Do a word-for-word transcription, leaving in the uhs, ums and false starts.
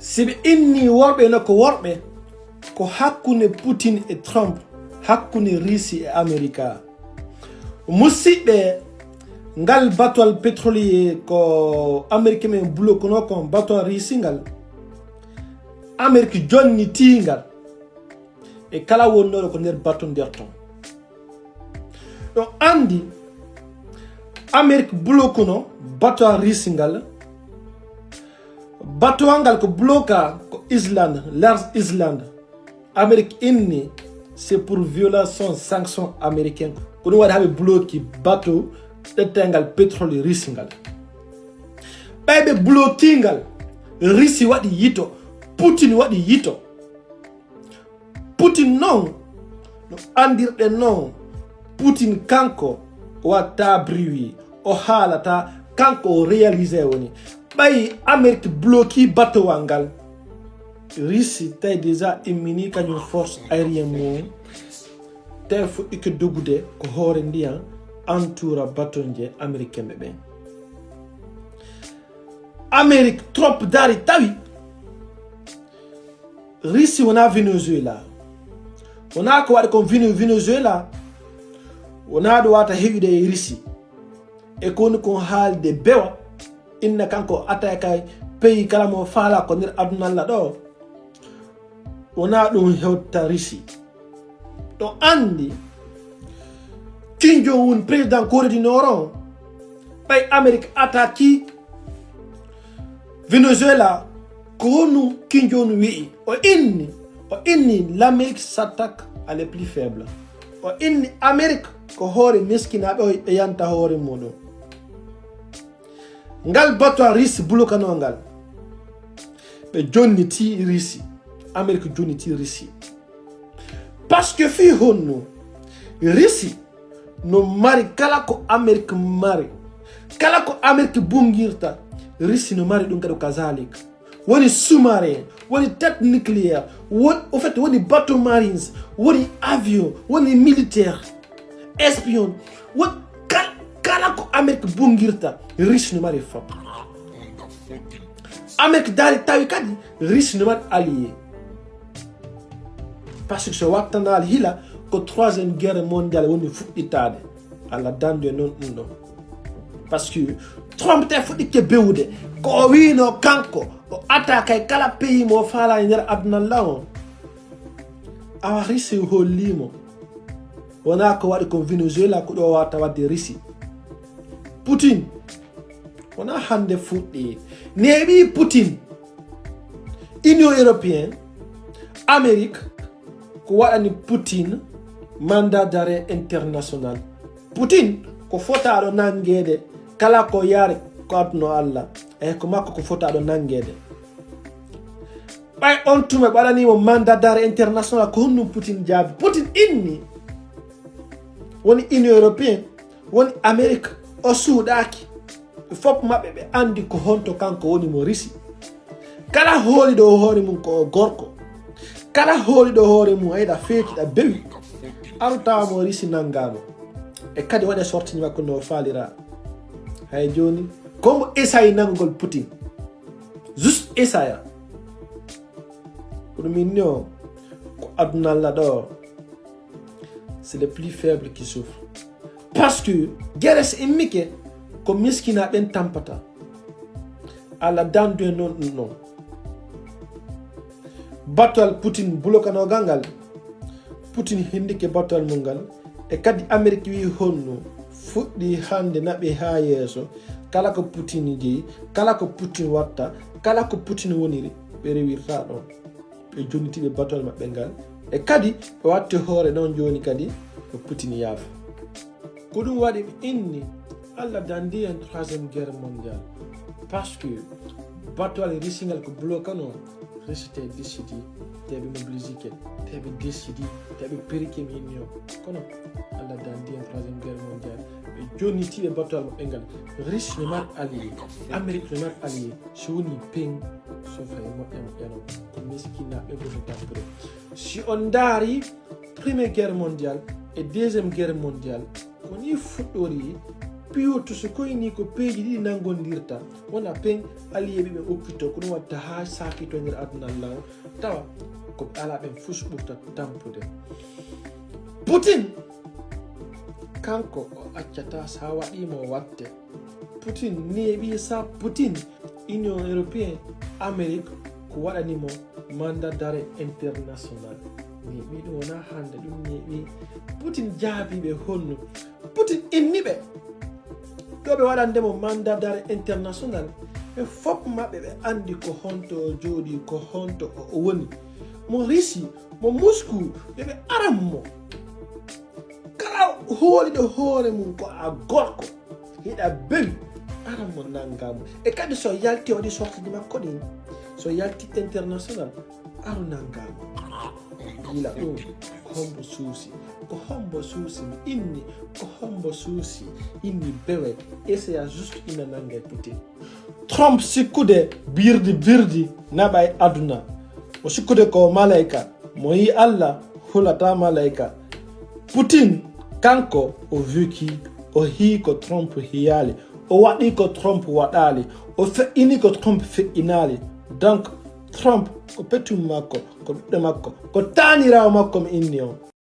Si ɓe inni worɓe no ko worɓe, ko hakkunde Putin e Trump, hakkunde Risi e Amerika. Musidɓe, ngal battoir pétrolier ko Amerique men bloqueno kon, battoir Risi ngal, Amerique jonniti ngal e kala wonnooɗo ko nder bato nder ton. Ɗo anndi Amerique bloqueno battoir Risi ngal. Battoir ngal ko bloqué ko Islande, large Islande. Amerique inni c'est pour violation sanction américaine. Ko ɗum waɗi haa ɓe bloqué bato ɗettangal pétrole Risi ngal. Ɓay ɓe bloqué ngal, Risi waɗi yito, Putin waɗi yito. Putin non, no anndirɗen non, Putin kanko watta bruit, o haalata, kanko o réalisé woni. Ɓay Amerique bloqué batowal ngal, Russie tawi déjà immini kañum force aérienne mum, tawi fuɗɗike dogude ko hoore ndiyan, entoura batonje américain ɓe ɓen. Amerique trop dari tawi Russie wona Venezuela. Wona ko waɗi kon Vene-, Venezuela. Wona ɗo wata heƴude e Russie. E ko woni kon haalde bewa. Inna kanko attaque kay pays kala mo faala ko nder aduna Allah ɗo. Wona ɗum hewta Russie. Ɗo anndi Kim Jong-un, président Corée du Nord on, ɓay Amerique attaque Venezuela, ko honno Kim Jong-un wi'i? O inni, o inni, l'Amérique s'attaque à les plus faibles. O inni Amerique ko hoore miskinaaɓe, o ɓe yanta hoore muɗum. Ngal battoir Russie bloqueno ngal, ɓe jonniti Russie. Amerique jonniti Russie. Parce que fii honno Russie no mari kala ko Amerique mari, kala ko Amerique bungirta, Russie no mari ɗum kadi kazalik. Woni sous-marin, woni tête nucléaire, woni, au fait, woni bateau marines, woni avion, woni militaire, espion, woni kal-, kala ko Amerique bungirta, Russie no mari fop. Amerique dari tawi kadi Russie no mari allié. Parce que so wattanaali hila ko troisième guerre mondiale woni fuɗɗitaade. Allah dandu e non ɗum ɗon. Parce que Trump te fuɗɗike bewude. Ko o wiino kanko, o attaque kala pays mo faala e nder aduna law on. Awa Russie holliimo. Wona ko waɗi kon Venezuela ko ɗo wata wadde Russie. Putin. Wona hannde fuɗɗi. Neeɓi Putin. Union européenne, Amérique, ko waɗani Putin mandat d'arrêt international. Putin ko fotaaɗo nanngeede kala ko yari ko aduna Allah. E ko makko ko fotaaɗo nanngeede. Ɓay on tuma ɓe waɗanimo mandat d'arrêt international, ko honɗum Putin jaabi? Putin inni woni Union européenne, woni Amérique, o suuɗaaki. Ɓe fop maɓɓe ɓe anndi ko honto kanko woni mo Risi. Kala hooliɗo hoore mum ko o gorko. Kala hooliɗo hoore mum a yiɗa feeti ɗa bewi. Aru tawa mo Risi nanngaama. E kadi waɗe sortie makko no faalira. Hay jooni, ko mo essaye nanngugol Putin. Juste essaye. Ko ɗum inni o, ko aduna Allah ɗo. C'est le plus faible qui souffre. Parce que guerre so immike ko miskinaa ɓen tampata. Allah dandu e non ɗum ɗon. Battoal Putin bloquanogal ngal. Putin hindike battoal mum ngal. E kadi Amerique wi honno fuɗɗi hannde naɓi haa yeeso. Kala ko Putin jeyi, kala ko Putin watta, kala ko Putin woniri, ɓe rewirta ɗon. Ɓe jonniti ɓe battoal maɓɓe ngal. E kadi ɓe watti hoore ɗon jooni kadi ko Putin yaafa. Ko ɗum waɗi ɓe inni Allah dandi en troisième guerre mondiale. Parce que battoal Risi ngal ko bloquano, Risi te décidi, te ɓe mobilisike, te ɓe décidi, te ɓe perike mi inni o. Kono Allah dandi en troisième guerre mondiale. Ɓe jonniti ɓe battoal maɓɓe ngal. Risi no mari allié, Amérique no mari allié. So woni peng, so fay moƴƴa moƴƴano, ko miskinaaɓe ɓurata tampude. Si on ndaari Première Guerre mondiale e Deuxième Guerre mondiale, ko ni fuɗɗori piyo to so koyni ko peeji ɗiɗi nanngondirta. Wona pen allié ɓe ɓe okkito, ko ɗum watta haa saakito e nder aduna law, tawa ko ɓe alaa ɓen fof ɓurta tampude. Putin, kanko o accata, sa waɗimo watte. Putin neeɓi, sa Putin, Union Européenne, Amérique ko waɗanimo mandat d'arrêt international. Neeɓi, ɗum wona hannde, ɗum neeɓi. Putin jaabiɓe honno? Putin inni ɓe yo ɓe waɗandemo mandat d'arrêt international. Ɓe fof maɓɓe ɓe anndi ko honto o jooɗi, ko honto o woni. Mo Russie, mo Moscou, yo ɓe aran mo. Kala hooliɗo hoore mum ko a gorko, hiɗa bewi, aran mo nannga mo. E kadi so yalti o waɗi sortie ji makko ɗin, so yalti international, aru nannga mo. Yila ɗum, ko hombo suusi, ko hombo suusi mi inni, ko hombo suusi inni bewe, essaya juste ina nannga e Putin. Trump sikkude birdi birdi naɓa e aduna. O sikkude ko malayka, mo yi Allah hulata malayka. Putin, kanko o viki, o hii ko Trump hiyaali, o waɗi ko Trump waɗaali, o feƴƴini ko Trump feƴƴinaali. Donc, Trump ko petum makko, ko ɓiɗɗo makko, ko taaniraawo makko mi inni on.